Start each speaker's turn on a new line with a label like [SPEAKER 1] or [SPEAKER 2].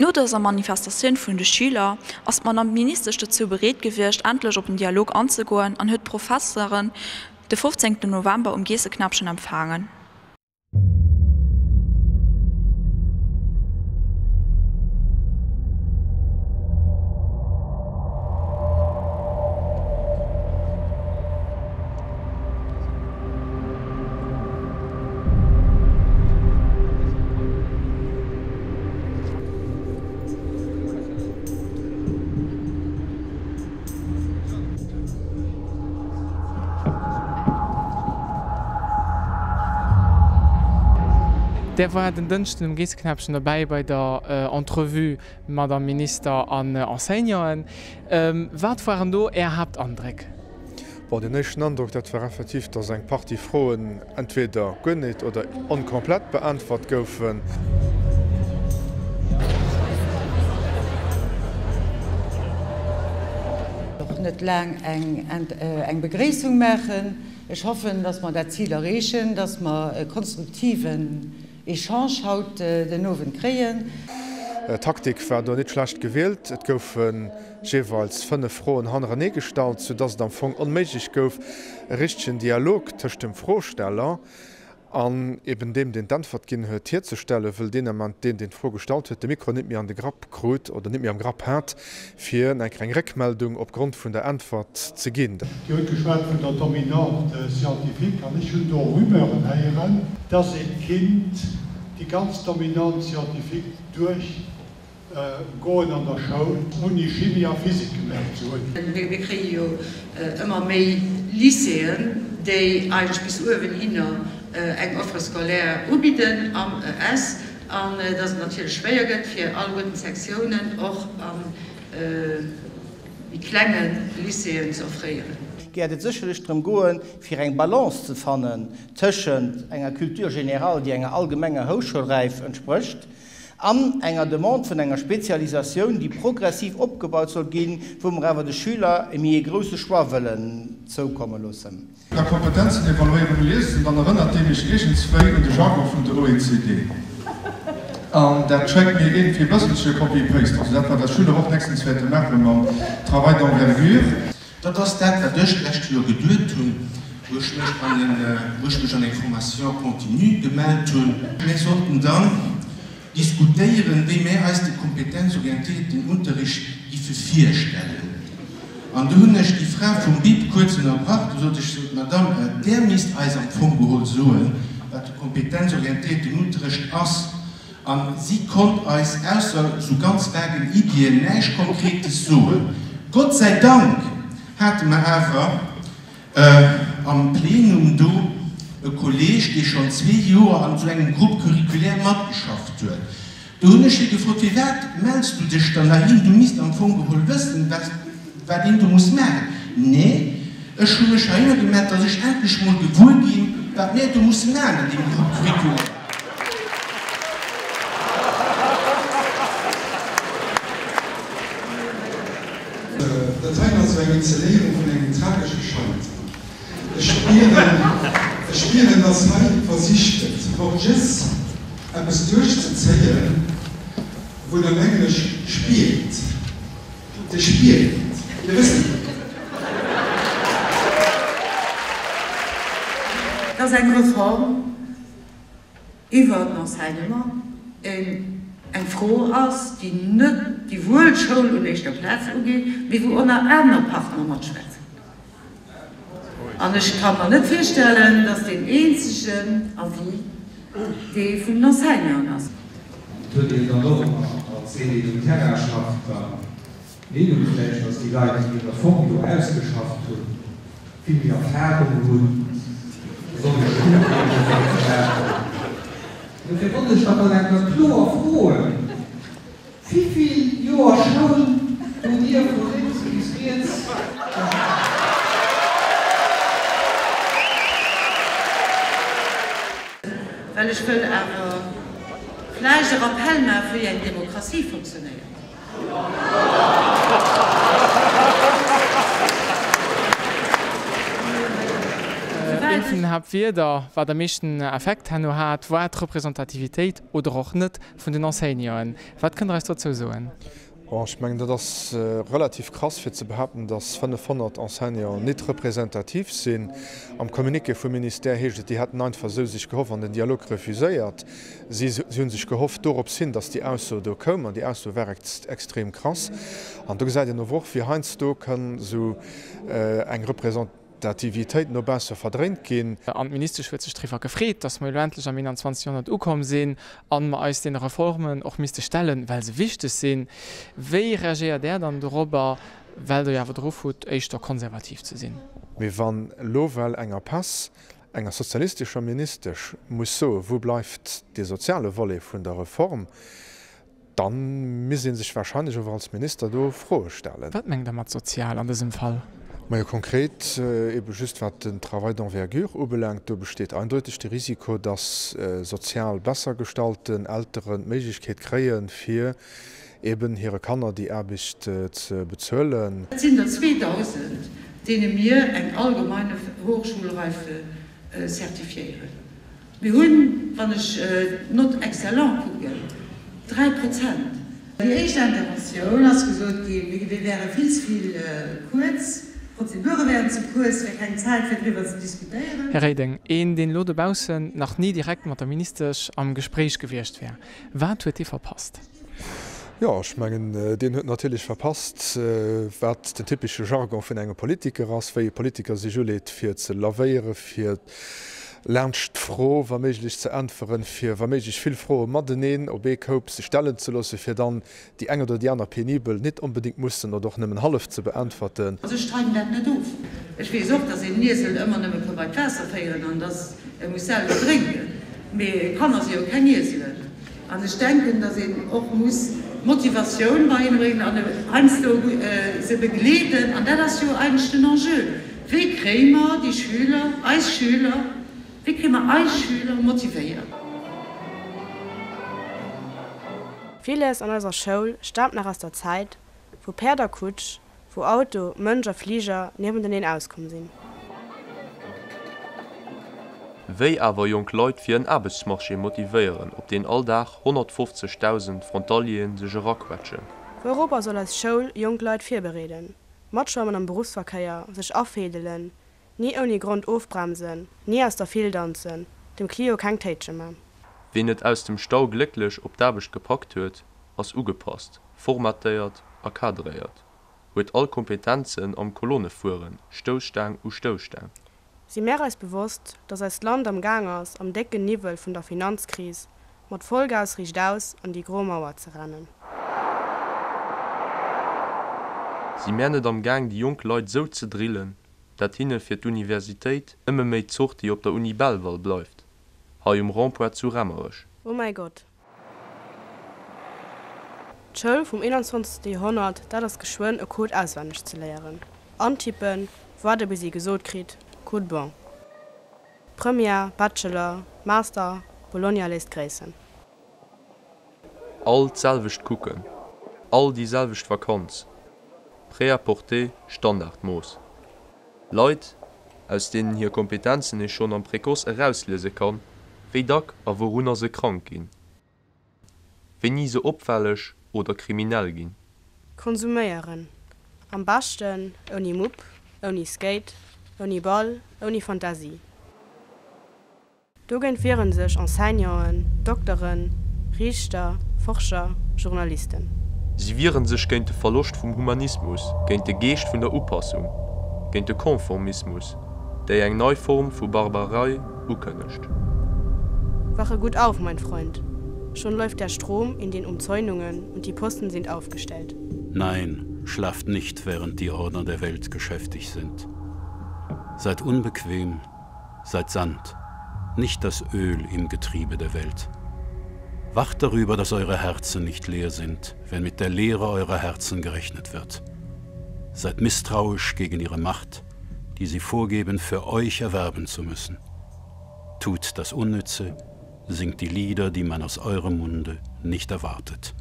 [SPEAKER 1] No dëser Manifestatioun vun de Schüler ass d'Madame Ministesch dozou bereet gewiescht, endlech op en Dialog anzegoen an huet d'Professeren de 15 November um Geesseknäppchen empfaangen.
[SPEAKER 2] Där war den Dënschden um Geesseknäppchen dobäi bei der Entrevue Madame Minister an Enseignanten. Wat waren do Är Haaptandréck?
[SPEAKER 3] Bon, deen éischten Androck, dat war effektiv, dass eng Partie Froen entweder guer net oder onkomplett beäntwert goufen.
[SPEAKER 4] Och net laang eng Begréissung maachen. Ech hoffen, dass mer dat Zil erreechen, dass mer e konstruktiven Echange haut den Owend kréien.
[SPEAKER 3] D'Taktik war do net schlecht gewielt. Et goufe jeeweils 5 Froen hannerenee gestallt, soudass et am Fong onméiglech gouf, e richtegen Dialog tëscht dem Froesteller an eben deem, deen d'Äntwert ginn huet, hierzestellen, wëll deen Ament deen, deen d'Fro gestallt huet, de Mikro net méi an de Grapp krut oder net méi am Grapp hat, fir eng kleng Réckmeldung opgrond vun der Äntwert ze ginn.
[SPEAKER 5] Dir hutt geschwat vun der Dominante scientifique an ech hunn do Rumeuren héieren, dass ee kinnt déi ganz Dominante scientifique duerch goen an der Schoul, ouni Chimie a Physik gemaach ze hunn.
[SPEAKER 4] Mir kréie jo ëmmer méi Lycéeën, déi eigentlech bis uewenhinner eng Offre scolaire ubidden am ES, an dass et natierlech schwéier gëtt, fir alleguerten d'Sektiounen och a méi klenge Lycéeën ze offréieren.
[SPEAKER 6] Wäert et sécherlech drëm goen, fir eng Balance ze fannen tëschent enger Culture générale, déi enger allgemenger Houchschoulräif entsprécht, an enger Demande vun enger Spezialisatioun, déi progressiv opgebaut soll ginn, wou mer awer de Schüler e méi e grousse Choix wëllen zoukomme loossen.
[SPEAKER 5] Der Kompetenzenevaluéierung liesen, dann erënnert déi mech iergendswéi un de Jargon vun der OECD. An dat schéngt mir iergendwéi e bësselche Copy-Paste, also dat, wat eis Schüler och nächstens wäerte maache mam Travail d'envergure.
[SPEAKER 7] Dat ass dat, wat ech d'lescht Joer geduet hunn, wou ech mech an en, wou ech mech an eng Formation continue gemellt hunn. Mir sollten dann diskutéieren, wéi mär eis de kompetenzorientierten Unterricht giffe virstellen. An du hunn ech déi Fra vum BIP kuerz ënnerbrach, du sot ech, sot, Madame, Där misst eis am Fong geholl soen, wat de kompetenzorientierten Unterrecht ass. A si konnt eis ausser sou ganz vagen Iddien näischt Konkretes soen. Gott sei Dank hate mer awer am Plenum do e Kolleg, dee schonn zwee Joer an esou engem Groupe curriculaire matgeschafft huet. Do hunn ech hie gefrot, Firwat mells du dech dann heihin? Du misst am Fong geholl wëssen, wat een do muss maachen. Nee, ech hu mech heihinner gemellt, datt ech endlech mol gewuer ginn, wat mär do musse maachen an deem Groupe curriculaire.
[SPEAKER 5] Dat heien ass esou eng Inzenéierung vun engem tragesche Scheitern. Ech spieren, ech spieren, dass hei versicht gëtt, Borges eppes duerchzezéien, wou en am Englesch spiert, de spiert, Dir wësst et net.
[SPEAKER 4] Dass eng Reform iwwer den Enseignement eng Fro ass, déi net déi wuel d'Schoul un éischter Plaz ugeet, mee wou och nach aner Partner matschwätzen. An ech ka mer net virstellen, dass deen eenzegen Avis dee vun den Enseignanten ass.
[SPEAKER 8] Et huet een dann och ëmmer als deen, deen um Terrain schafft, dann d'Meenung vläicht, dass déi Leit, déi déi Reform do ausgeschafft hunn, vill méi Erfahrung hunn, besonnesch Studien dofir ze maachen. Dofir wollt ech da mol eng Kéier kloer froen, Wivill Joer Schoul hutt Dir vu lénks bis riets gehat?
[SPEAKER 4] Well ech wëll awer vläicht e Rappell maachen, wéi eng Demokratie funktionéiert.
[SPEAKER 2] Eent vun den Haaptwierder, wat am meeschten Effekt herno hat, war d'Representativitéit oder och net vun den Enseignanten. Wat kënnt Der eis dozou soen?
[SPEAKER 3] Bon, ech mengen, dat ass relativ krass, fir ze behaapten, datt 500 Enseignanten nit representativ sinn. Am Communiqué vum Ministère heescht et, déi hätten einfach esou sech gehoff an den Dialog refuséiert. Si hunn sech gehofft dorops hin, datt déi Ausso do koum, an déi Ausso war extrem krass. An do gesäit een ower och, wéi heiansdo kann esou eng Representativitéit no bausse verdréint ginn.
[SPEAKER 2] An d'Ministesch huet sech driwwer gefreet, datt mer elo endlech am 21. Joerhonnert ukomm sinn a mer eis deene Reformen och misste stellen, well se wichteg sinn. Wéi reagéiert Där dann dorobber, well Der jo awer de Ruff hutt, éischter konservativ ze sinn?
[SPEAKER 3] Mee wann elo well eng APESS enger sozialistescher Ministesch muss soen, wou bleift dee soziale Volet vun der Reform, da misst ee sech wahrscheinlech ower als Minister do Froe stellen.
[SPEAKER 2] Wat mengt Der mat sozial an dësem Fall?
[SPEAKER 3] Majo, konkret ebe just wat den Travail d'envergure ubelaangt, do besteet eindeuteg de Risiko, dass sozial besser gestallten Elteren d'Méiglechkeet kréien, fir eben hire Kanner déi Aarbecht ze bezuelen.
[SPEAKER 4] Et sinn der 2.000, deene mir eng allgemeine Hochschulreife certifiéieren. Mir hunn, wann ech d'Note excellent kucken, 3%. Déi éischt Interventioun ass gesot ginn, mir wäre vill ze vill kuerz, d'Prozedure wären ze kuerz, et wär keng Zäit fir driwwer ze diskutéieren.
[SPEAKER 2] Här Reding, een deen elo dobaussen nach ni direkt mat der Ministesch am Gespréich gewiescht wär, wat huet dee verpasst?
[SPEAKER 3] Jo, ech mengen, deen huet natierlech verpasst, wat den typesche Jargon vun engem Politiker ass, wéi e Politiker sech uleet, fir ze lavéieren, fir laanscht d'Fro wa méiglech ze äntweren, fir wa méiglech vill Froe mateneen op ee Koup sech stellen ze loossen, fir dann déi eng oder déi aner penibel nit onbedéngt mussen oder och nëmmen hallef ze beäntwerten.
[SPEAKER 4] Also ech streiden dat net of. Ech weess och, dass een en Iesel ëmmer nëmme ka bei d'Waasser féieren an dass e muss selwer drénken. Mee Kanner si jo keng Ieselen. An ech denken, dass een och muss d'Motivatioun bei hinne bréngen an heiansdo se begleeden. An dat ass jo eigentlech den Enjeu, Wéi kréie mer déi Schüler, eis Schüler, wéi kréie mer eis Schüler motivéiert?
[SPEAKER 9] Villes an eiser Schoul staamt nach aus der Zäit, wou Päerd a Kutsch, wou Auto, Mënsch a Fliger niewenteneen auskomm sinn.
[SPEAKER 10] Wéi awer jonk Leit fir en Aarbechtsmarché motivéieren, op deen all Dag 150.000 Frontalieren sech eraquetschen?
[SPEAKER 9] Wourobber soll eis Schoul jonk Leit virbereeden? Matschwammen am Beruffsverkéier, sech afeedelen, ni ouni Grond ofbremsen, ni aus der Fil danzen, dem Clio keng Téitsche man.
[SPEAKER 10] Ween et aus dem Stau glécklech op d'Aarbecht gepackt huet, ass ugepasst, formatéiert a cadréiert, huet all Kompetenzen am Kolonnefueren, Stousstaang u Stousstaang.
[SPEAKER 9] Si mär eis bewosst, dass eist Land am Gaang ass, am décken Niwwel vun der Finanzkris mat Vollgas riichtaus an déi gro Mauer ze rennen?
[SPEAKER 10] Si mär net am Gaang déi jonk Leit sou ze drillen, dat hinne fir d'Universitéit nëmme méi d'Sortie op der Uni Belval bleift, hei um Rond-point zu Remmerech?
[SPEAKER 9] Oh mäi Gott! D'Schoul vum 21. Joerhonnert, dat ass geschwënn e Code auswenneg ze léieren, antippen, waarde bis ee gesot kritt, Code bon. Première, Bachelor, Master, Bologna léisst gréissen.
[SPEAKER 10] All d'selwecht kucken, all déi selwecht Vakanz, Prêt-à-porter, Standardmooss. Leit, aus deenen hir Kompetenzen ee schonn am Précoce erausliese kann, wéi dack a wourunner se krank ginn, wéini se opfälleg oder kriminell ginn.
[SPEAKER 9] Konsuméieren, am beschten ouni Mupp, ouni Skate, ouni Ball, ouni Fantasie. Dogéint wiere sech Enseignanten, Dokteren, Riichter, Forscher, Journalisten.
[SPEAKER 10] Si wiere sech géint de Verloscht vum Humanismus, géint de Geescht vun der Upassung, géint de Konformismus, déi eng nei Form vu Barbarei ukënnegt.
[SPEAKER 9] Wache gut auf, mein Freund, schon läuft der Strom in den Umzäunungen und die Posten sind aufgestellt.
[SPEAKER 11] Nein, schlaft nicht, während die Ordner der Welt geschäftig sind. Seid unbequem, seid Sand, nicht das Öl im Getriebe der Welt. Wacht darüber, dass eure Herzen nicht leer sind, wenn mit der Leere eurer Herzen gerechnet wird. Seid misstrauisch gegen ihre Macht, die sie vorgeben, für euch erwerben zu müssen. Tut das Unnütze, singt die Lieder, die man aus eurem Munde nicht erwartet.